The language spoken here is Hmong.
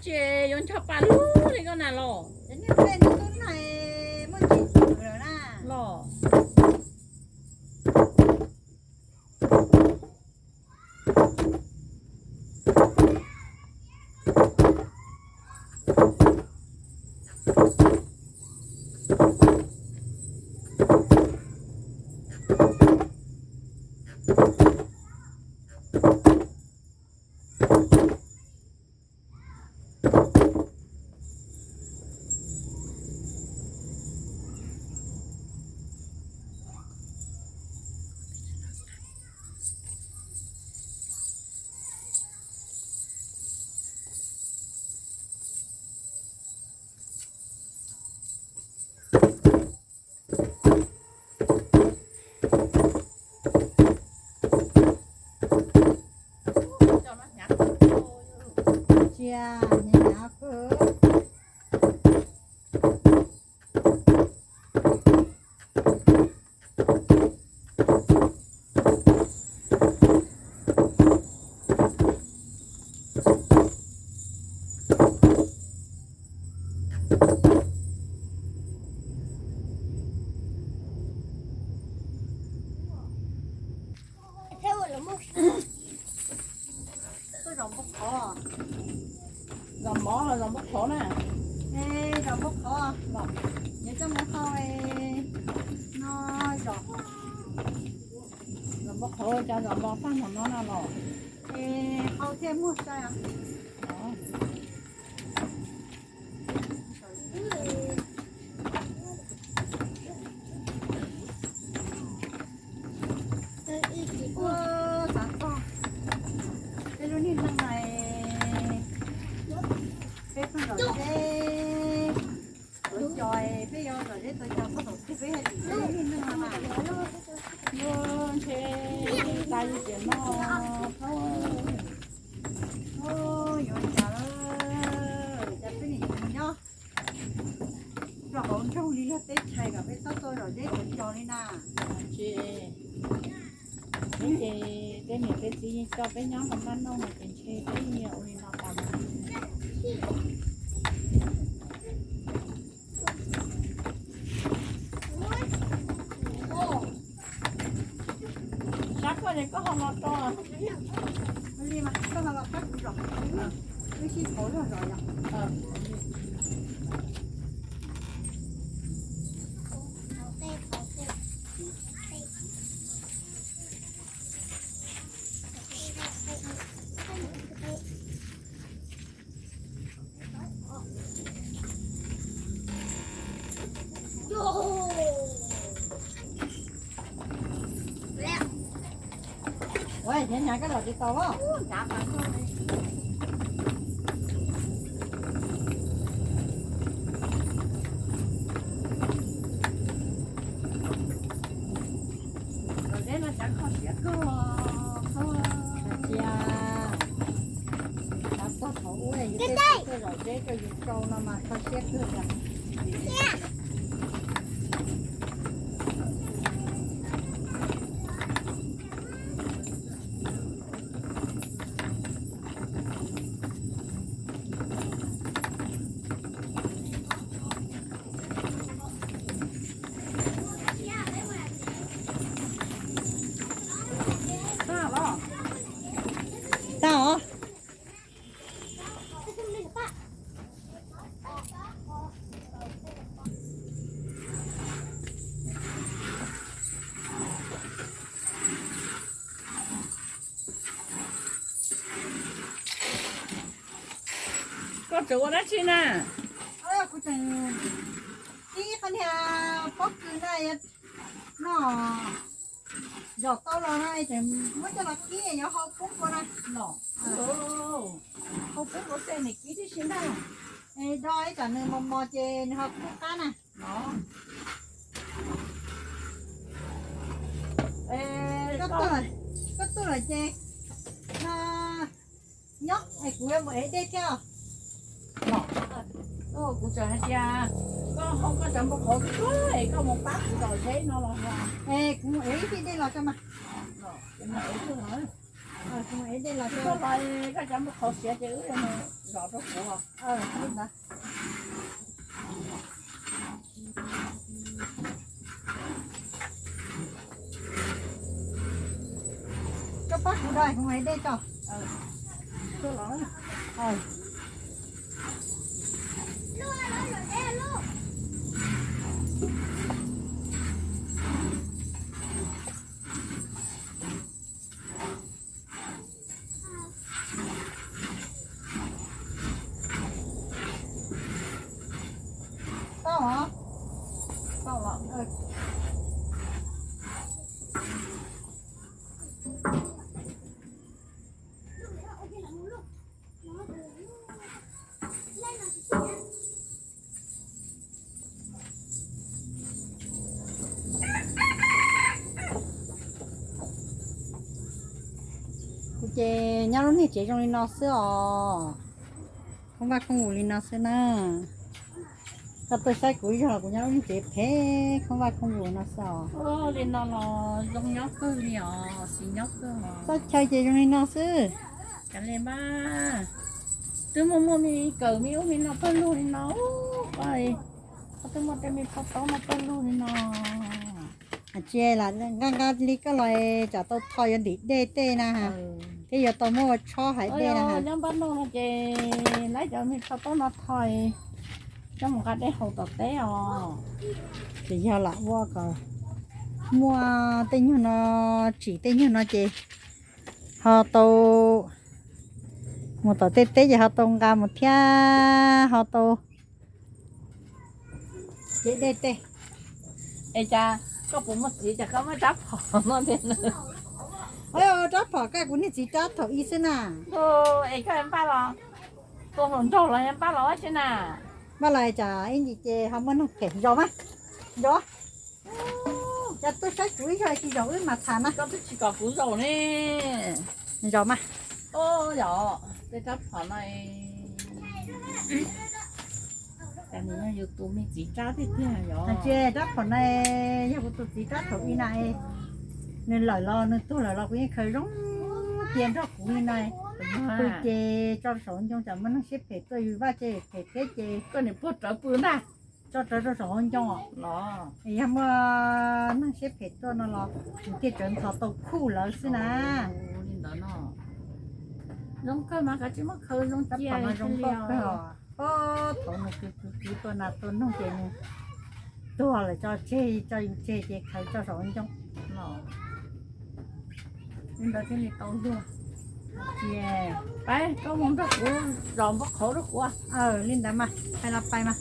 Ces yuav ncho pa lug li koj na los. Cov niag pej no tub na, muaj ntsis txwm lawm na. Los. Cia, hnyav hnyav kawg. Zos npau qhov, zos mov los zos npau qhov na. Zos npau qhov, nyob coj mus hau no, zos, zos npau qhov, cov zos npau tag nrho no na los. Hau thiaj muag sai. Xav txog peb lub niag neej no, peb pheej zom zeb tuav cos, peb yuav zom zeb tuav cos txog thaum twg peb thiaj dim peb lub niag neej no na. Yuav ntshe tas yus tiam no, yuav cas, cas peb niam nyob rau hauv nroog li luag teb chaws kom peb txhob tuaj zom zeb tuav cos li na. Tsis, peb ces peb niam peb txiv yeej coj peb nyob noj noj no ces ntshe peb yeej ua li no tas mas. Sab koj ces koj ho los tso. Li mas koj ho los pab kuv zom, wb sib pauv zog zom yom. Ua, hnyav hnyav koj los tsis tau los. Zom zeb no xyav kho siab kawg. Cia, xav txog thaum ub yus tuaj zom zeb rau yus rau no mas kho siab kawg. Tau os. Koj tseem ua dab tsi na? Kuv tseem tib qhov niag pob kws na, no, zom tau los no tseem muab coj los kib yuav hau poob ua na. Hau poob ua tej niam kib tib si ntag. Do ib tsam nws mos mos ces nws ho kub qab na. Koj tuaj lawm ces no nyob es kuv yuav mus ev dej thiab. Kuv tseem hais tias koj hau koj cov npau qhov tuaj es koj mus pab kuv zom zeb no los. Es kuv mus ev ib tij dej los tso mas. Kuv mus ev tuaj los. Koj los koj cov npua qhauv siav ces wb zom rau kuv. Koj pab kuv da kuv mam dej tso. Tau los? Tau los. Kuv ces nyob lub niag tsev zoo li no xwb os. Khoob vaj khoob vus li no xwb na. Koj tuaj saib kuv ib zaug los kuv nyob lub niag tsev phem khoob vaj khoob vus no xwb os. Li no los zoo nyob kawg li os, xis nyob kawg os. Txoj chaw ces zoo li no xwb. Cas li mas twb muaj muaj me kawm me ub me no pawg lug li no. Koj twb muaj tej me phau taub no pawg lug li no. Tsis lam nqa nqa li koj los tsam tau tho yuav ntim dej tej na. Thiab yuav tau muab ua tshob hais dej na. Nyob npab no no ces laib cov me phau taub no tho coj mus nqa dej haus tom teb os. Ces yog lam ua kom muaj tej nyuag no, tsim tej nyuag no ces ho tau mus tom tej teb ces ho tau nqa mus thiab ho tau cev dej tej. Es cas koj puas muaj txiv cas koj muaj rab phom no thiab? Rab phom kaj kuv niag txiv rab thaum ub xwb na. Es koj npaj los, tua hluas nraug los npaj los ua tsi na? Npaj los tsam ib ntsis ces ho muaj neeg phem zos mas. Zos. Cas tuaj saib kuv ib zaug tsis zaum wb mam tham na. Koj twb tsis kom kuv zaum ne. Zaum mas. Yog tej rab phom no cas nws yog yus tus me txiv rab tiag tiag yog. Tsis, rab phom no yog kuv tus txiv rab thaum ub na. Nws lawm los nws tuag lawm los kuv yeej khaws zoo cia nrog kuv li no. Pw ces tso saum ncoo tsam muaj neeg siab phem tuaj yus vaj tse phem thiab ces koj niam puag rawv pw ntag. Tso rawv rau saum hauv ncoo los yog muaj neeg siab phem tuaj no los nws thiaj tsawv ntxhov tau khuj lawv xwb na. Li ntawd no zoo kawg mas kav tsij muab khaws zoo cia zoo li os. Thaum nws kwv kwv kwv tua nas tua noog ces nws tuag lawm tso tseg, tso yus tseg ces khaws tso saum hauv ncoo. Li ntawd thiaj li tau luag. Pab koj mus nrog kuv zos npab qhauv rau kuv. Li ntawd mas pais los pais mas.